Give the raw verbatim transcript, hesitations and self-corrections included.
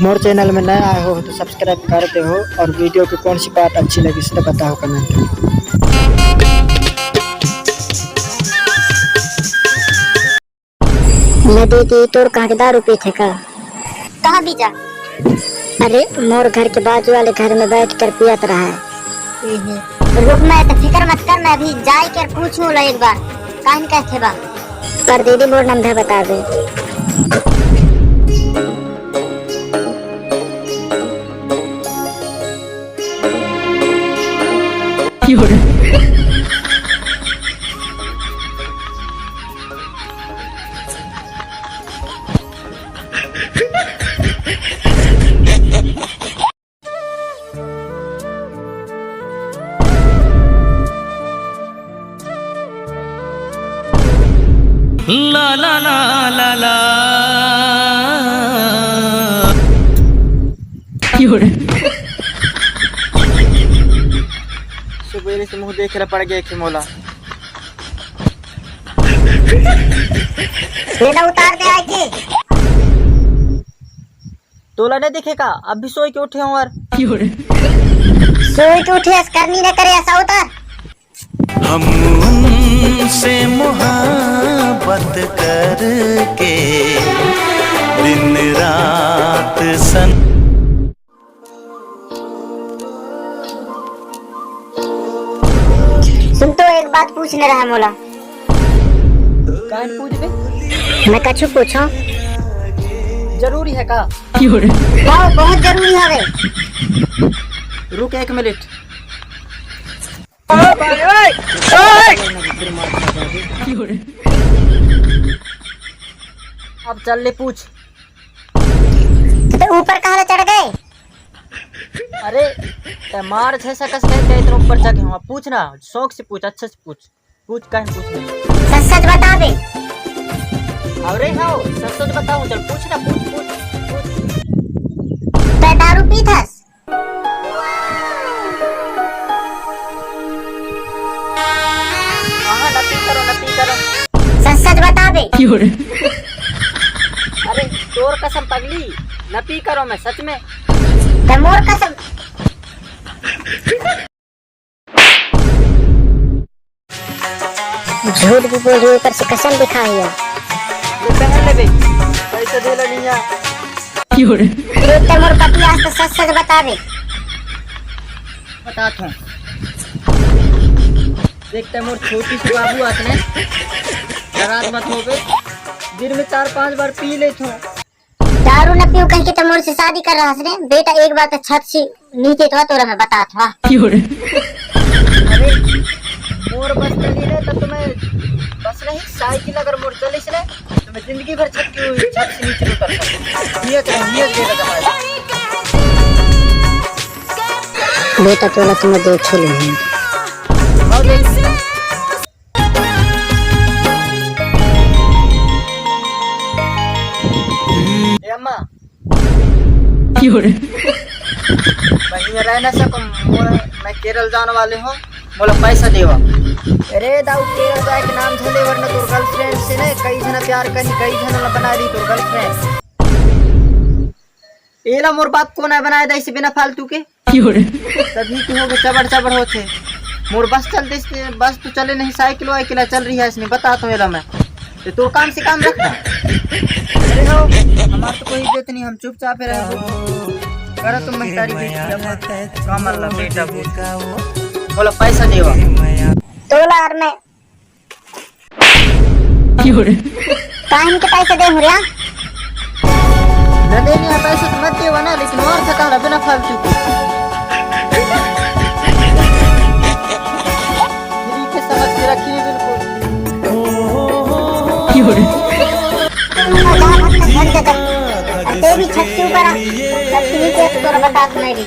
मोर channel में नया आए हो तो सब्सक्राइब कर दे हो, और वीडियो की कौन सी पार्ट अच्छी लगी तो बताओ कमेंट में। ले दीदी, तोर कहाँ के दारू पीथे का? कहाँ बीजा? अरे, मोर घर के बाजू वाले घर में बैठ कर पियत रहा है। रुक, मैं तो फिक्र मत कर, मैं अभी जाए कर पूछूं लो एक बार, काहे न कहथे बा। पर दीदी, मोर नंबर बता दे। ला ला ला ला ला। सुबेरे से मुंह देखे ला पड़ गया कि मोला। ले ला, उतार दे आके। तोला नहीं देखे का? अब भी सोई के उठे हो यार। सोई के उठे, अस करनी न करे, ऐसा उतार। हम उनसे मोहब्बत करके दिन रात सन। सुन तो, एक बात पूछने रहा मोला। काहे पूछबे? मैं कछु पूछो? जरूरी है का? हाँ, बहुत जरूरी हवे। रुक एक मिनट। अब चल ले पूछ। तो ऊपर कहाँ ले चढ़ गए? अरे, ते मार छे सकस कहीं, कहीं इतना ऊपर चढ़े हो। पूछ ना, शौक से पूछ, अच्छे से पूछ। पूछ, काहे पूछ नहीं? सच सच बता बे। अरे हाँ, सच सच बताऊँ, चल पूछ ना, पूछ, पूछ, पूछ। ते दारू पीथस? हाँ, हाँ, न पी करो, न पी करो। सच सच बता बे। अरे, तोर कसम पगली, न पी करो मैं, सच में। ते मोर कसम। झूठ भी बोल रही, ऊपर से कसम भी खा लिया। ये पहन ले बे, पैसे दे ले नहीं यार। देख ते मोर पति, आज तो सच सच बता दे। बता तू। देख ते मोर छोटी सी बाबू आत ने, नाराज मत हो बे। दिन में चार पांच बार पी ले तू। दारू न पीऊ कह के तो मोर से शादी कर रहा ने बेटा, एक बार तो छत से नीचे तो तोरा मैं बता था। अरे, मोर बस चली रहे तो तुम्हें बस नहीं, साइकिल अगर मोर चलिस ने तो मैं जिंदगी भर छत की, छत से नीचे उतर सकता। नियत रहो, नियत बेटा तुम्हारी। बेटा तोला तुम्हें देखे नहीं। ए अम्मा। बहिन रह ना सको, मोर, मैं केरल जाने वाले हूँ, मोला पैसा देवा। अरे दाऊ, केरल जाए के नाम धोले, वरना तोर गर्लफ्रेंड से ने कई जना प्यार करी, कई जना ला बना दी तोर गर्लफ्रेंड। एला मोर बाप कोन आय बनाय दा इसे बिना फालतू के? तभी तो होगे चबड़ चबड़ होथे। मोर बस चल दे, बस तो चले नहीं, साइकिल वाइकिल चल रही है इसने, बता तो एला मैं। ये तो काम से काम रखना। अरे हो, हमार तो कोई इज्जत नहीं, हम चुपचाप रह। करा तुम महतारी बेटी, काम अल्लाह बेटा बोल। बोला पैसा देवा। तोला और मैं काहे के पैसा दे हुरिया? न देनी है पैसा तो मत देवा ना, लेकिन और से कहा बिना फालतू। फ्री के समझ के रखी है बिल्कुल। जा भक्त घर के जा। ते भी छत के ऊपर आ। छत के नीचे एक तोर बतात नहीं रही।